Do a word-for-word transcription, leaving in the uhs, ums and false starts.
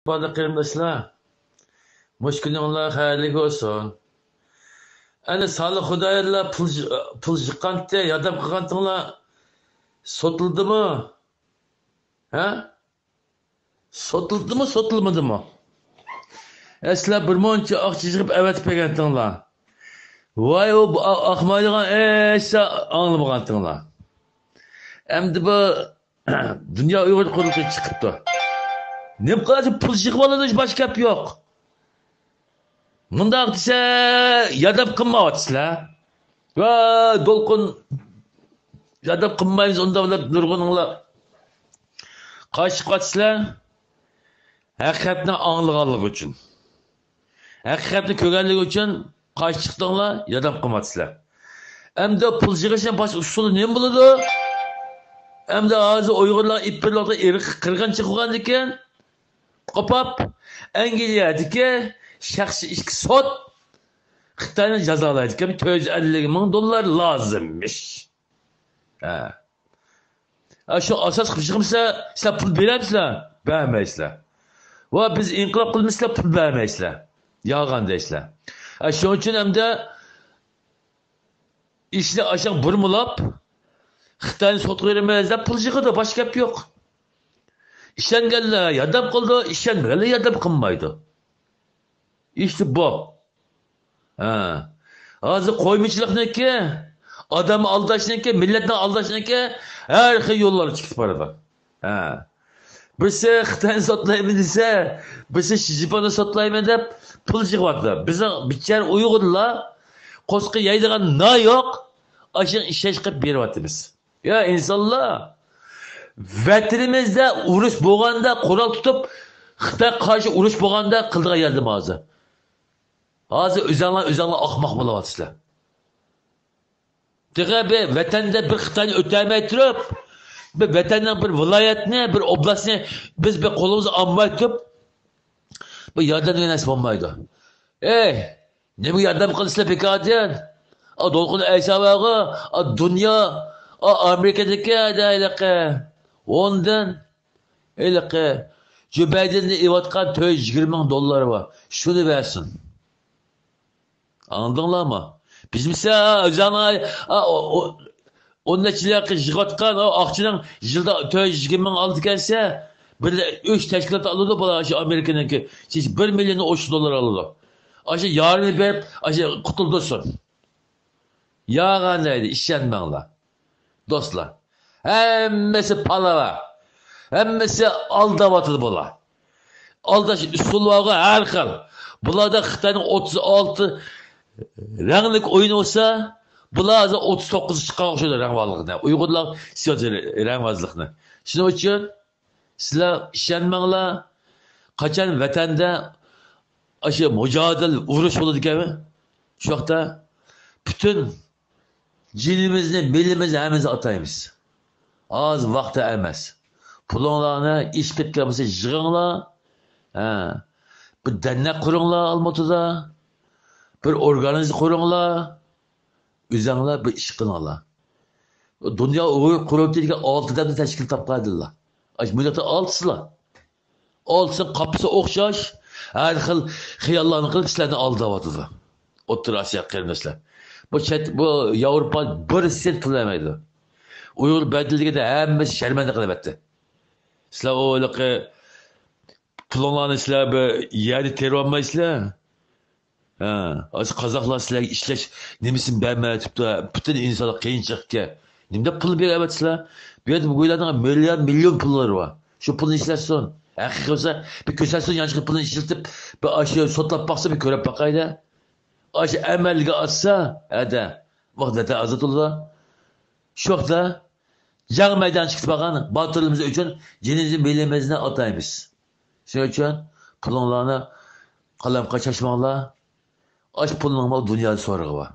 بالا قېرىنداشلار، مۇشۇ كۈنۈڭلار خەيرلىك بولسۇن. ئەنە سالىھ خۇدايىللار پۇل، پۇل يىغقانتى، ياردەم قىلغانتىڭلار سوتۇلدىمۇ؟ ھە؟ سوتۇلدىمۇ، سوتۇلمىدىمۇ؟ ئە، سىلەر بىر مۇنچە ئاقچا يىغىپ ئەۋەتىپ بەرگەنتىڭلار. ۋاي، ئۇ ئا-، ئاقمايدىغان ئىشلار ئاڭلىمىغانتىڭلار. ئەمدى بۇ دۇنيا ئۇيغۇر قۇرۇلتىيى چىقىپتۇ. نېمە قىلىدۇ، پۇل يىغىۋالىدۇ، باشقا گەپ يوق. مۇنداق دېسە، ياردەم قىلمايۋاتىسىلەر. ۋاي، دولقۇن، ياردەم قىلمايمىز ئۇنداق دەپ نۇرغۇنۇڭلار قارشى چىقىۋاتىسىلەر. ھەقىقەتنى ئاڭلىغانلىقى ئۈچۈن. ھەقىقەتنى كۆرگەنلىكى ئۈچۈن قارشى چىقتىڭلار، ياردەم قىلماپسىلەر. ئەمدى پۇل يىغىشنىڭ باشقا ئۇسۇلى نېمە بولىدۇ؟ ئەمدى ھازىر ئۇيغۇرلار ئىپپىرلىقتا ئىرقىي قىرغىنچىلىق قىلغاندىكىن، قوپاپ، ئەنگلىيەدىكى شەخسىي ئىچكى سوت خىتاينى جازالايدىكەن، تۆت يۈز ئەللىك مىڭ دوللار لازىممىش. ھە. ئە، شۇ ئاساس قىلىپ چىقمىسا، سىلەر پۇل بېرەمسىلەر؟ بەرمەيسىلەر. ۋە بىز ئىنقىلاب قىلمىسىلەر، پۇل بەرمەيسىلەر. يالغان دەيسىلەر. ئە، شۇنىڭ ئۈچۈن ئەمدى ئىشنى ئاشاق بۇرمىلاپ، خىتاينى سوتقا بېرىمىز دەپ پۇل يىغىدۇ، باشقا گەپ يوق. ئىشەنگەنلەر ياردەم قىلىدۇ، ئىشەنمىگەنلەر ياردەم قىلمايدۇ. ئىشتى بۇ. ھە. ھازىر قويمىچىلىقنىڭكى، ئادەم ئالداشنىڭكى، مىللەتنى ئالداشنىڭكى ھەر خىل يوللار چىقىپ بارىدۇ. ھە. بىرسى خىتاينى سوتلايمەن دېسە، بىرسى شى جىنپىڭنى سوتلايمەن دەپ پۇل يىغىۋاتىدۇ. بىزنىڭ بىچارە ئۇيغۇرلار قورسىقى يەيدىغان نان يوق، ئاشۇنىڭ ئىشەنچ قىلىپ بېرىۋاتىمىز. يا ئىنسانلار، ۋەتىنىمىزدە ئۇرۇش بولغاندا قورال تۇتۇپ، خىتايغا قارشى ئۇرۇش بولغاندا قىلىدىغان ياردىمى ھازىر. ھازىر ئۆزەڭلار، ئۆزەڭلار ئاقماق بولۇۋاتىسىلەر. تېخى بىر ۋەتەندە بىر خىتاينى ئۆتەلمەي تۇرۇپ، بىر ۋەتەننىڭ بىر ۋىلايەتنى، بىر ئوبلاستنى بىز بىر قولىمىزغا ئالماي تۇرۇپ، بۇ ياردەم دېگەن نەرسە بولمايدۇ. ئەي، نېمىگە ياردەم قىلىسىلەر بىكاردىن؟ ئا، دولقۇن ئەيسا بارغۇ، ئا، دۇنيا، ئا، ئامېرىكىدىكى ھېلىقى لوندون، ھېلىقى جو بايدېندىن ئېلىۋاتقان تۆت يۈز يىگىرمە مىڭ دوللار بار. شۇنى بەرسۇن. ئاڭلىدىڭلارمۇ؟ بىز بولسا ئۆزۈڭلار، ئا، ئو-، ئو-، ئون نەچچە يىللىق يىغىۋاتقان ئاقچىنىڭ يىلدا تۆت يۈز يىگىرمە مىڭ ئالىدىكەنسە، بىر ئۈچ تەشكىلات ئالىدۇ، بۇلار شۇ ئامېرىكىنىڭكى بىر مىليون ئوتتۇز دوللار ئالىدۇ. ئاشۇ يارىمىنى بېرىپ، ئاشۇ قۇتۇلدۇرسۇن. يالغان دەيدۇ، ئىشەنمەڭلار. دوستلار، ھەممىسى پالاۋا. ھەممىسى ئالداۋاتىدۇ بۇلار. ئالداش ئۇسۇلى بارغۇ ھەر خىل. بۇلاردا خىتاينىڭ ئوتتۇز ئالتە رەڭلىك ئويۇنى بولسا، بۇلار ھازىر ئوتتۇز توققۇزغا چىققان ئوخشايدۇ رەڭ بارلىقىنى. ئۇيغۇرلار سىياسىي رەڭۋازلىقنى. شۇنىڭ ئۈچۈن سىلەر ئىشەنمەڭلار. قاچان ۋەتەندە ئاشۇ مۇجادىل ئۇرۇش بولىدىكەن، شۇ ۋاقىتتا پۈتۈن جېنىمىزنى، مېلىمىزنى ھەممىمىز ئاتايمىز. ھازىر ۋاقتى ئەمەس. پۇلۇڭلارنى ئېشىپ كەتكەن بولسا يىغىڭلار. ھە. بىر دەرنەك قۇرۇڭلار ئالمۇتىدا. بىر ئورگانىزم قۇرۇڭلار. ئۆزەڭلار بىر ئىش قىلىڭلار. دۇنيا ئۇيغۇر قۇرۇلتىيى دېگەن ئالتە دەمنى تەشكىل تاپقانىدىلا. ئاشۇ مىللەتنىڭ ئالتىسىلا. ئالتىسىنىڭ قاپىسى ئوخشاش، ھەر خىل خىياللارنى قىلىپ سىلەرنى ئالداۋاتىدۇ. ئوتتۇرا ئاسىيا قېرىنداشلار. بۇ چەت، بۇ ياۋروپا بىرسى تىللىمايدۇ. ئۇيغۇر بەدىلى دېگەندە ھەممىسى شەرمەندە قىلىۋەتتى. سىلەر ئۇ ھېلىقى پۇلۇڭلارنى سىلەر بىر يەردە تېرىۋالمايسىلەر. ھە، ھازىر قازاقلار سىلەرگە ئىشلەش نېمىسىنى بەرمەيۋېتىپتۇ، پۈتۈن ئىنسانلار قىيىنچىلىققا. نېمە دەپ پۇل بېرىۋەتسىلەر؟ بۇ يەردە بۇ گۇيلارنىڭ مىليار، مىليون پۇللىرى بار. شۇ پۇلنى ئىشلەتسۇن. ھەقىقىي بولسا، بىر كۆرسەتسۇن، يانچۇقى پۇلنى ئىشلىتىپ، بىر ئاشۇ سوتلاپ باقسا، بىر كۆرۈپ باقايلى. ئاشۇ ئەمەلگە ئاشسا، ھەدە، ۋاقىت ۋەتەن ئازاد بولىدۇ. شۇ ۋاقىتتا جەڭ مەيدانىغا چىقىپ بارغان باتۇرلىرىمىز ئۈچۈن جېنىمىزنى، مېلىمىزنى ئاتايمىز. شۇنىڭ ئۈچۈن پۇلۇڭلارنى قالامغا چاچماڭلار. ئاش پۇلنىڭمۇ دۇنيادا سورىقى بار.